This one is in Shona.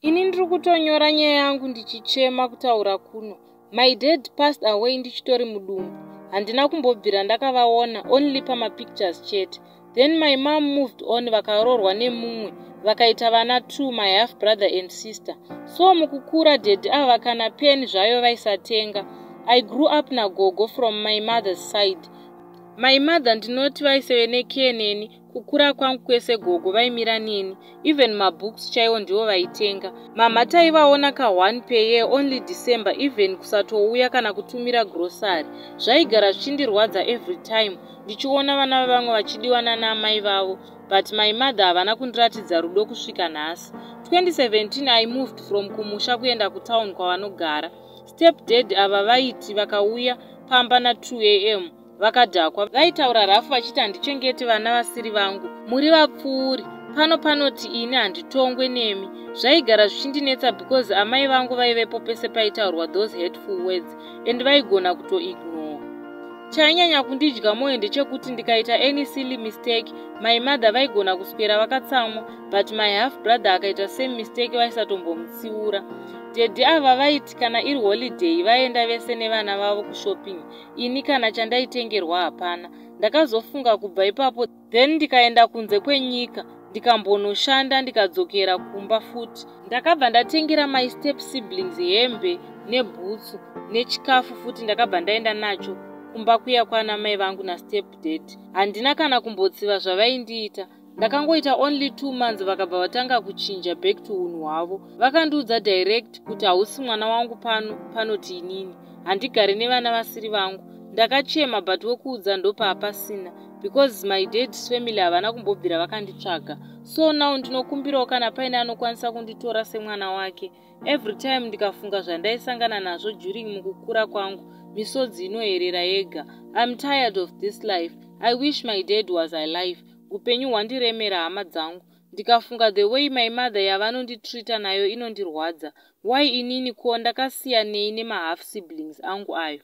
Ini ndiri kutonyora nyaya yangu ndichichema kutaura kuno. My dad passed away ndichitori mudumbu. Handina kumbobvira ndakavaona, only pamapictures chete. Then my mom moved on, vakaroorwa nemumwe, vakaita vana two, my half brother and sister. So mukukura, daddy ava kana pen zvayo vaisatenga. I grew up nagogo from my mother's side. My mother, ndinoti vaiseve necare neni. Kukura kwangu kwese gogo vaimira neni. Even mabooks chaiwo ndivo vaitenga. Mama taivaona ka1 per year, only December, even kusatouya kana kutumira grocery. Zvaigara zvichindirwadza every time ndichiona vana vavamwe vachidiwa nanaamai vavo, but my mother havana kundiratidza rudo kusvika nhasi. 2017 I moved from kumusha kuenda kutown kwavanogara step dad ava. Vaiti vakauya pamba na2 am vakadhakwa, vaitaura rough vachiti handichengeti vana vasiri vangu, muri vapfuuri pano, panoti ini handitongwe nemi. Zvaigara zvichindinetsa because amai vangu vaivepo pese paitaurwa those hateful words and vaigona kutoignore. Chainyanya kundidya mwoyo ndechekuti ndikaita any silly mistake, my mother vaigona kuswera vakatsamwa, but my half brother akaita same mistake vaisatombomutsiura. Daddy ava vaiti kana iri holiday vaenda vese nevana vavo kushopping. Ini kana chandaitengerwa hapana. Ndakazofunga kubva ipapo, then ndikaenda kunze kwenyika, ndikambonoshanda, ndikadzokera kumba futi. Ndakabva ndatengera my step siblings hembe nebhutsu nechikafu futi. Ndakabva ndaenda nacho kumba kuya kwana mai vangu nastep dad. Handina kana kumbotsiva zvavaindiita. Ndakangoita only 2 months, vakabva vatanga kuchinja back to unhu hwavo. Vakandiudza direct kuti hausi mwana wangu pano, panoti inini handigari nevana vasiri vangu. Ndakachema, but wekuudza ndopapasina because my dad's family havana kumbobvira vakanditsvaga. So now ndinokumbirawo kana paine anokwanisa kunditora semwana wake. Every time ndikafunga zvandaisangana nazvo during mukukura kwangu, misodzi inoyerera yega. I'm tired of this life. I wish my dad was alive. Upenyu hwandiremera, hama dzangu. Ndikafunga the way my mother yavanonditreata nayo, inondirwadza. Why inini? Ko ndakasiyanei nemahalf siblings angu ayo?